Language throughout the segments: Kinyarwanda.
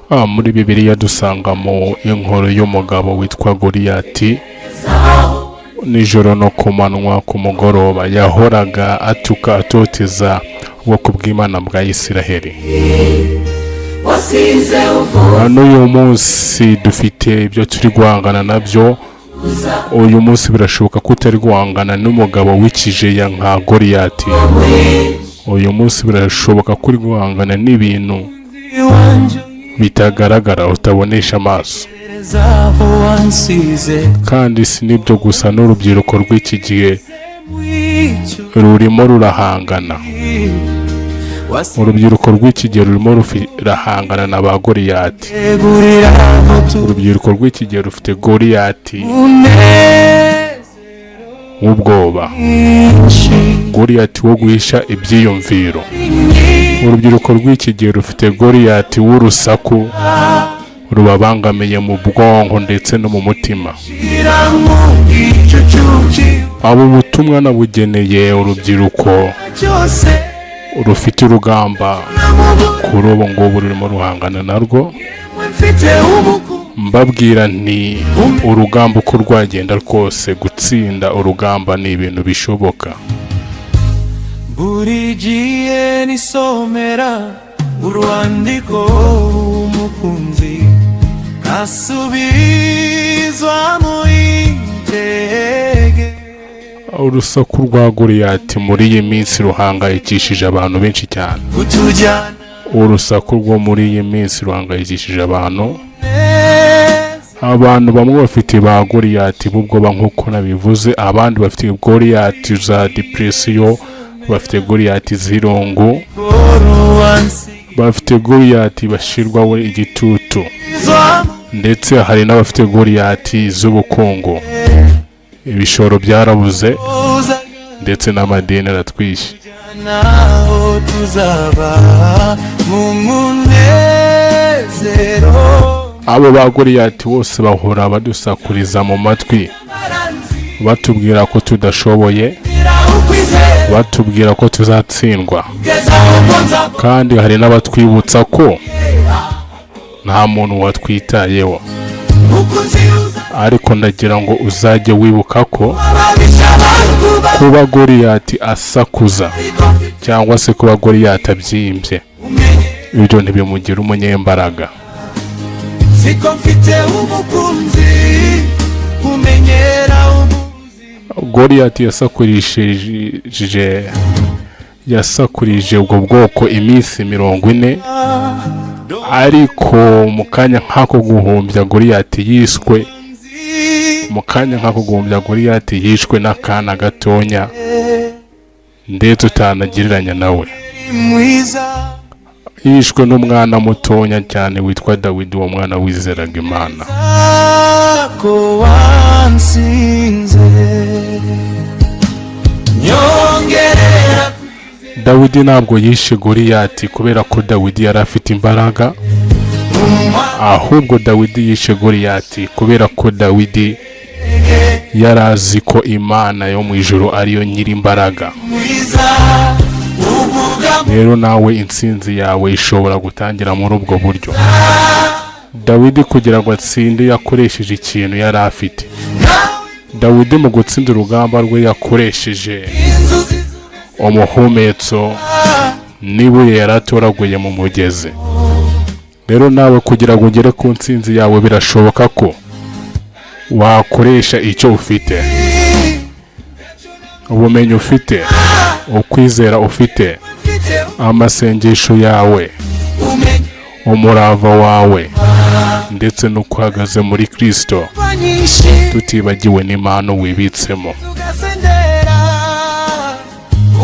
Muri Bibiliya dusangamo inkuru y'umugabo witwa Goliyati. Nijoro no ku manywa, ku mugoroba, yahoraga atuka, atoteza ubwoko bw'Imana bwa Isiraheli. Wasize uvuza. N'uyu munsi dufite ibyo turi guhangana nabyo. Uyu munsi birashoboka ko utari guhangana n'umugabo w'ikijeya nka Goliyati. Uyu munsi birashoboka ko uri guhangana n'ibintu Iwanjye bitagaragara, utabonesha amaso. aho wansize. Kandi si n'ibyo gusa, n'urubyiruko rw'iki gihe w'icyo rurimo rurahangana. Wasize Urubyiruko rw'iki gihe rurimo rurahangana na ba Goliyati. gurira aho Urubyiruko rw'iki gihe rufite Goliyati tunezero w'ubwoba, mwinshi. Goliyati wo guhisha ibyiyumviro. Urubyiruko rw'iki gihe rufite Goliyati w'urusaku rubabangamiye mu bwonko ndetse no mu mutima. Shira mu gicucu. Abo butumwa nabugeneye urubyiruko cyose rufite urugamba kuri ubu ngubu rurimo ruhangana narwo. Mfite umukunzi. Mbabwira nti urugamba uko rwagenda rwose, gutsinda urugamba ni ibintu bishoboka. Buri gihe nisomera urwandiko umukunzi asubizwa mu intege. Urusaku rwa Goliyati muri iyi minsi ruhangayikishije abantu benshi cyane. Kutujyana Urusaku rwo muri iyi minsi ruhangayikishije abantu. neza. Abantu bamwe bafite ba Goliyati b'ubwoba nk'uko nabivuze, abandi bafite Goliyati za depression, bafite Goliyati z'irungu, bafite Goliyati bashyirwaho igitutu, ndetse hari n'abafite Goliyati z'ubukungu. Ibishoro byarabuze ndetse n'amadeni aratwishe. Naho tuzaba mu munezero. Abo ba Goliyati bose bahora badusakuriza mu matwi, batubwira ko tudashoboye, batubwira ko tuzatsindwa, kandi hari n'abatwibutsa ko nta muntu watwitayeho. Ariko ndagira ngo uzajye wibuka ko kuba Goliyati asakuza cyangwa se kuba Goliyati abyimbye, ibyo ntibimugira umunyembaraga. Siko mfite umukunzi umenyera ubuzi. Goliyati yasakurije ubwo bwoko iminsi 40, ariko mu kanya nk'ako guhumbya Goliyati yiswe. Mu kanya nk'ako guhumbya Goliyati yishwe n'akana gatonya ndetse utanagereranya nawe. Mwiza. Yishwe n'umwana mutonya cyane witwa Dawidi, uwo mwana wizeraga Imana. Ko wansinze nyongerera. Dawidi ntabwo yishe Goliyati kubera ko Dawidi yari afite imbaraga, ahubwo Dawidi yishe Goliyati kubera ko Dawidi yari azi ko Imana yo mu ijuru ariyo nyiri imbaraga. Mwiza uvuga. Rero nawe intsinzi yawe ishobora gutangira muri ubwo buryo. Dawidi kugira ngo atsinde yakoresheje ikintu yari afite. Dawidi mu gutsinda urugamba rwe yakoresheje inzuzi umuhumetso n'ibuye yari atoraguye mu mugezi. Rero nawe kugira ngo ugere ku ntsinzi yawe, birashoboka ko wakoresha icyo ufite, ubumenyi ufite, ukwizera ufite, mfite amasengesho yawe, umenye umurava wawe, ndetse n'uko uhagaze muri Kirisito, nyinshi, tutibagiwe n'impano wibitsemo. Tugasendera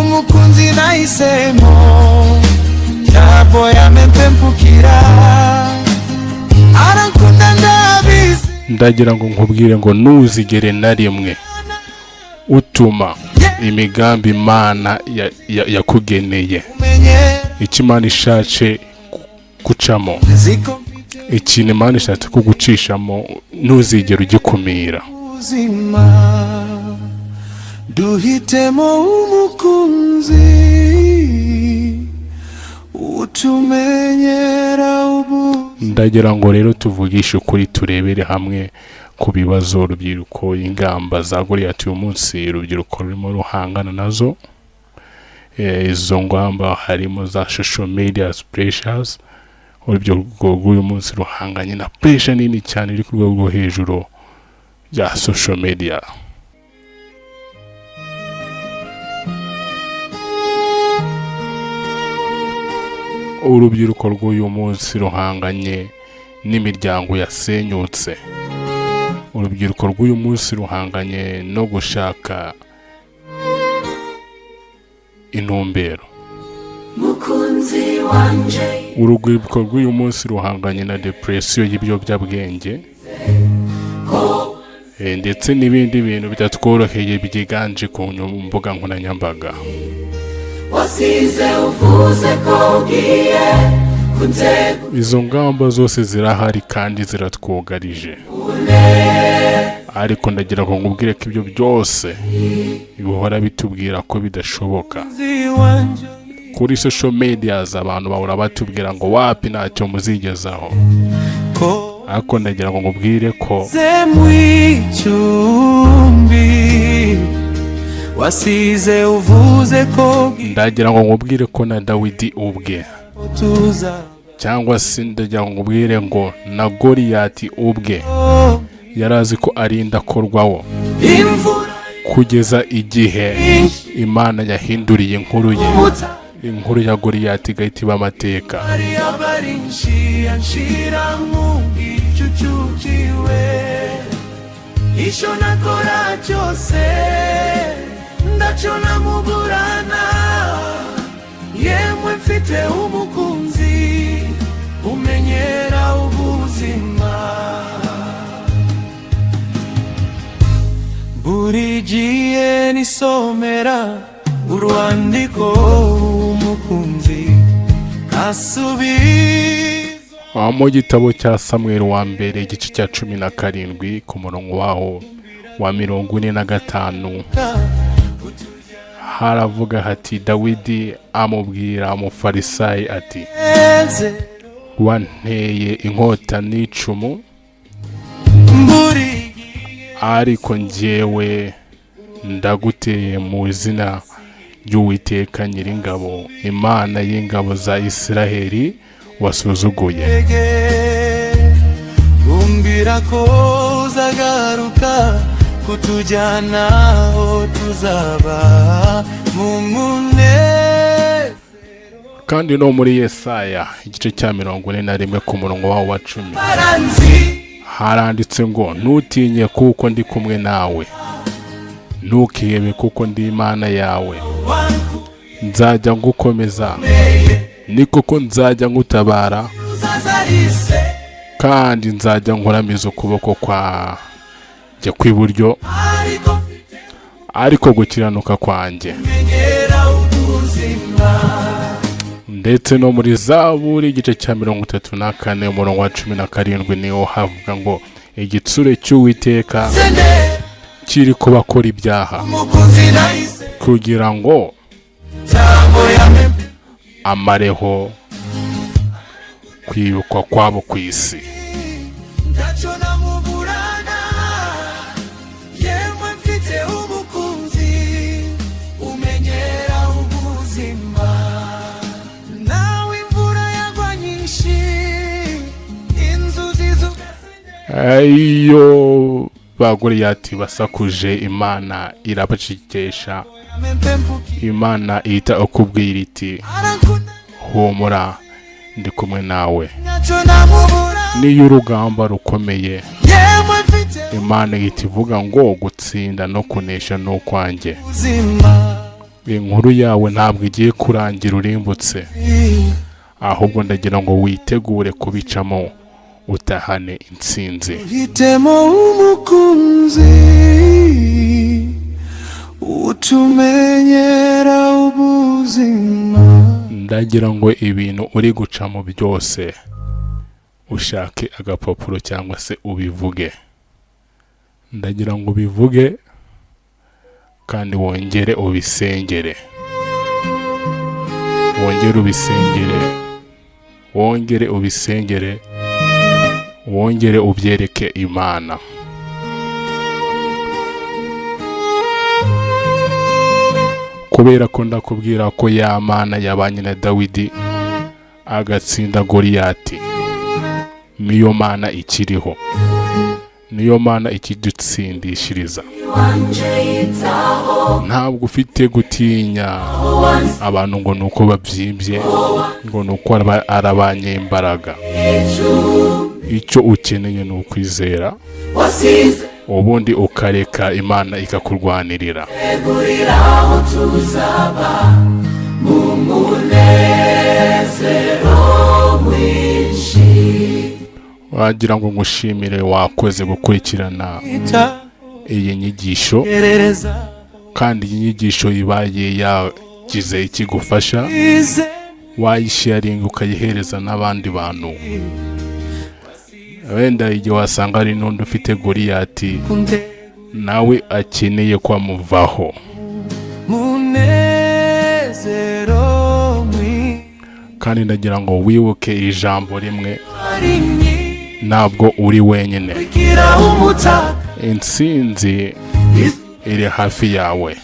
umukunzi nahisemo ntabwo yamempempukira, arankunda ndabizi. Ndagira ngo nkubwire ngo ntuzigere na rimwe utuma imigambi Imana yakugeneye, umenyera icyo Imana ishatse gucamo, ziko mfite ikintu Imana ishatse kugucishamo, ntuzigere ugikumira. Ubuzima duhitemo umukunzi utumenyera ubu. Ndagira ngo rero tuvugishe ukuri, turebere hamwe ku bibazo urubyiruko, ingamba za Goliyati uyu munsi urubyiruko rurimo ruhangana nazo. Izo ngamba harimo za social media pressures. Urubyiruko rw'uyu munsi ruhanganye na pressure nini cyane iri ku rwego rwo hejuru ya social media. Urubyiruko rw'uyu munsi ruhanganye n'imiryango yasenyutse. Urubyiruko rw'uyu munsi ruhanganye no gushaka intumbero. Mukunzi wanje. Urubyiruko rw'uyu munsi ruhanganye na depression y'ibiyobyabwenge ndetse n'ibindi bintu bitatworoheye byiganje ku mbuga nkoranyambaga. Wasize uvuze ko ugiye kuntegura. Izo ngamba zose zirahari kandi ziratwugarije, ariko ndagira ngo nkubwire ko ibyo byose bihora bitubwira ko bidashoboka. Mukunzi wanje. Kuri social medias abantu bahora batubwira ngo wapi, ntacyo muzigezaho, Ko ariko ndagira ngo nkubwire ko ze mw'icumbi wasize uvuze ko ugiye ndagira ngo nkubwire ko na Dawidi ubwe, tuza cyangwa se ndagira ngo nkubwire ngo na Goliyati ubwe yari azi ko arinda akorwaho imvura kugeza igihe nyinshi Imana yahinduriye inkuru ye, umutari inkuru ya Goliyati igahita iba amateka. Abarinshi anshira mu gicucu ciwe, ico nakora cyose ndaco namugurana. Yemwe mfite umukunzi umenyera ubuzima. Buri gihe nisomera urwandiko umukunzi asubiza. Aho mu gitabo cya Samweli wa mbere, igice cya 17, ku murongo waho wa 45, haravuga hati: "Dawidi amubwira Umufarisayi ati: Eze wanteye inkota n'icumu, buri gihe ariko njyewe ndaguteye mu izina ry'Uwiteka Nyiringabo, Imana y'ingabo za Isiraheli wasuzuguye." Umbwira ko uzagaruka kutujyana aho tuzaba mu munezero. Kandi no muri Yesaya, igice cya 41, ku murongo wawo wa 10, Baranzi haranditse ngo: "Ntutinye kuko ndi kumwe nawe, ntukihebe kuko ndi Imana yawe. Nzajya ngukomeza, ni koko nzajya ngutabara, uzazarise kandi nzajya nkuramiza ukuboko kwanjye kw'iburyo, ariko mfite ariko gukiranuka kwanjye." menyera ubuzima. Ndetse no muri Zaburi, igice cya 34, umurongo wa 17, niho havuga ngo: "Igitsure cy'Uwiteka Sende kiri ku bakora ibyaha, umukunzi nahise kugira ngo cyangwa yame amareho kwibukwa kwabo ku isi." Ntacyo namuburana. Yemwe mfite umukunzi umenyera ubuzima. Nawe imvura yagwa nyinshi, inzuzi Iyo ba Goliyati basakuje, Imana irabacecekesha. Imana ihita ukubwira iti: Arankunda. "Humura, ndi kumwe nawe." Ntacyo namubura. Niyo urugamba rukomeye, Yemwe mfite Imana ihita ivuga ngo: "Gutsinda no kunesha ni ukwanjye." ubuzima. Inkuru yawe ntabwo igiye kurangira urimbutse, ahubwo ndagira ngo witegure kubicamo utahane intsinzi. Hitemo umukunzi utumenyera ubuzima. Ndagira ngo ibintu uri gucamo byose ushake agapapuro cyangwa se ubivuge. Ndagira ngo ubivuge kandi wongere ubisengere, wongere ubisengere, wongere ubisengere. Wongere ubyereke Imana. Kubera ko ndakubwira ko ya Mana yabanye na Dawidi agatsinda Goliyati, niyo Mana ikiriho, niyo Mana ikidutsindishiriza. Wanje yitaho. Ntabwo ufite gutinya abantu ngo ni uko babyimbye, ngo ni uko ari abanyembaraga. Icyo ukeneye ni ukwizera, Wasize ubundi ukareka Imana ikakurwanirira. Tegurira aho tuzaba mu munezero mwinshi. Wagira ngo ngushimire, wakoze gukurikirana iyi nyigisho, Gerereza kandi iyi nyigisho ibaye yagize ikigufasha, ize wayisharinga ukayihereza n'abandi bantu. Wenda igihe wasanga hari n'undi ufite Goliyati kunde nawe akeneye kwamuvaho. Munezero mwinshi. Kandi ndagira ngo wibuke ijambo rimwe: Ari ntabwo uri wenyine. Bikira umutaka. Intsinzi iri hafi yawe.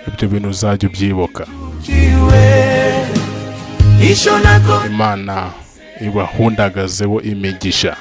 Ibyo bintu uzajya ubyibuka. Yanshikiwe icyo nakora. Imana ibahundagazeho imigisha.